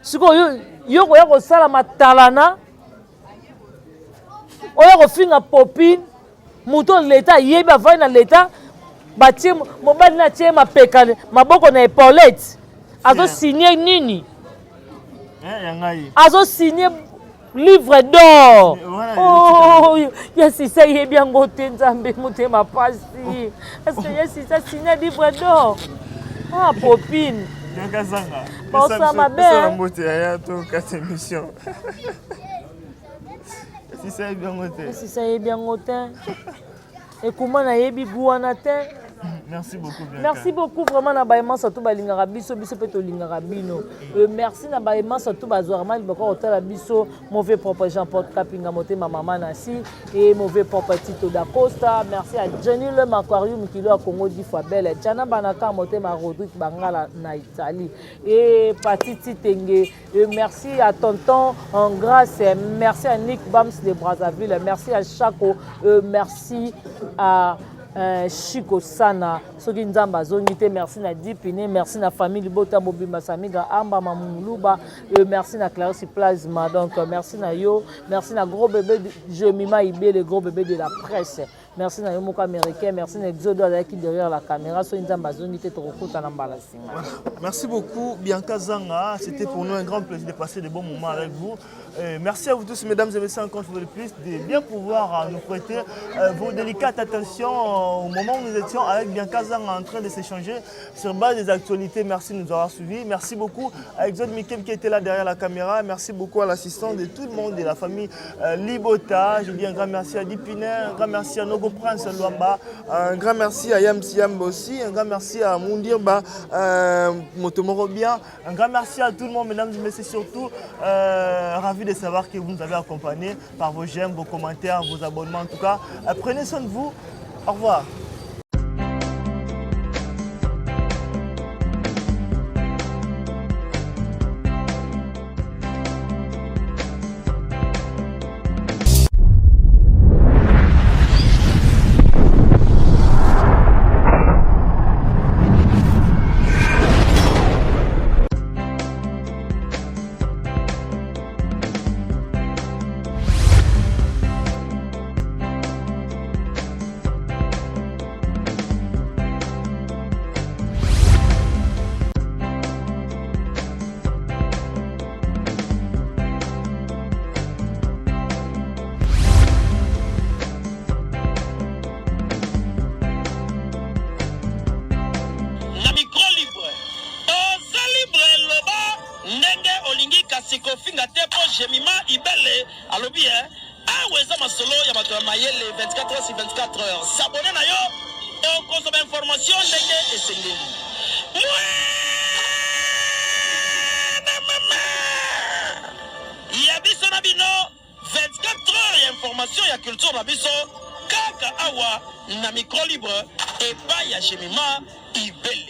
Sikoyo yo koya kosala matalana, oya kofinga Popine, moto leta ayebi avandi na leta, batie mobali na atie mapeka maboko na épaulette, azosigne nini? Azosigne livre d'or. Oh, ya Sisi ayebi yango te. Nzambe, motema pasi. Est-ce que ya Sisi asigne livre d'or? Ah, Popine baosala mabe. Mbote yaya, to kati émission. Sisi ayebi yango te. Sisi ayebi yango te, ekuma nayebi gu wana te. Merci beaucoup, Bianca. Merci beaucoup vraiment na bayemansa to balingaka biso, biso mpe tolingaka bino. Merci na bayemansa to bazwaka ma libaka kotala biso. Mauvais propre Jean Paul Kapinga, motema mama Nasi et mauvais propre Tito Dacosta. Merci à Jenny Le Aquarium kilo ya Congo dix fois belle. Jana Banaka, motema Rodrigue Bangala na Italie et Patiti Tenge. Et merci à Tonton en grâce, merci à Nick Bams de Brazzaville, merci à Chaco, merci à Chico Sana. Soki Nzambe azongi te, merci na Dipine, merci na famille Libota mobimba, Samiga Amba Mamuluba, merci na Clarisse Plasma. Donc merci na yo, merci na gros bébé Jemima Ibé, le gros bébé de la presse. Merci na yo moko américain, merci na Exodo azalaki derrière la caméra. Soki Nzambe azongi te, tokokutana mbala nsima. Merci beaucoup Bianca Zanga, c'était pour nous un grand plaisir de passer de bons moments avec vous. Merci à vous tous, mesdames et messieurs, encore une fois de plus, de bien pouvoir nous prêter vos délicates attentions au moment où nous étions avec Bianca Zanga en train de s'échanger sur base des actualités. Merci de nous avoir suivis. Merci beaucoup à Exode Mikem qui était là derrière la caméra. Merci beaucoup à l'assistant de tout le monde de la famille Libota. Je dis un grand merci à Dipiner, un grand merci à Nogo Prince Luamba, un grand merci à Yam Siam aussi, un grand merci à Moundirba Motomoro bien. Un grand merci à tout le monde, mesdames et messieurs, surtout ravi de savoir que vous nous avez accompagnés par vos j'aime, vos commentaires, vos abonnements. En tout cas, prenez soin de vous. Au revoir. Na micro libre, oza libre, loba ndenge olingi, kasi kofinga te, mpo Jemima Ibele alobi e awa eza masolo ya bato ya mayele. 24 heures sur 24 heures, s'abonner na yo, okozwa bainformation ndenge esengeli. Mwana mama ya biso na bino, 24 heures ya information ya culture na biso kaka awa na micro libre epai ya Jemima Ibele.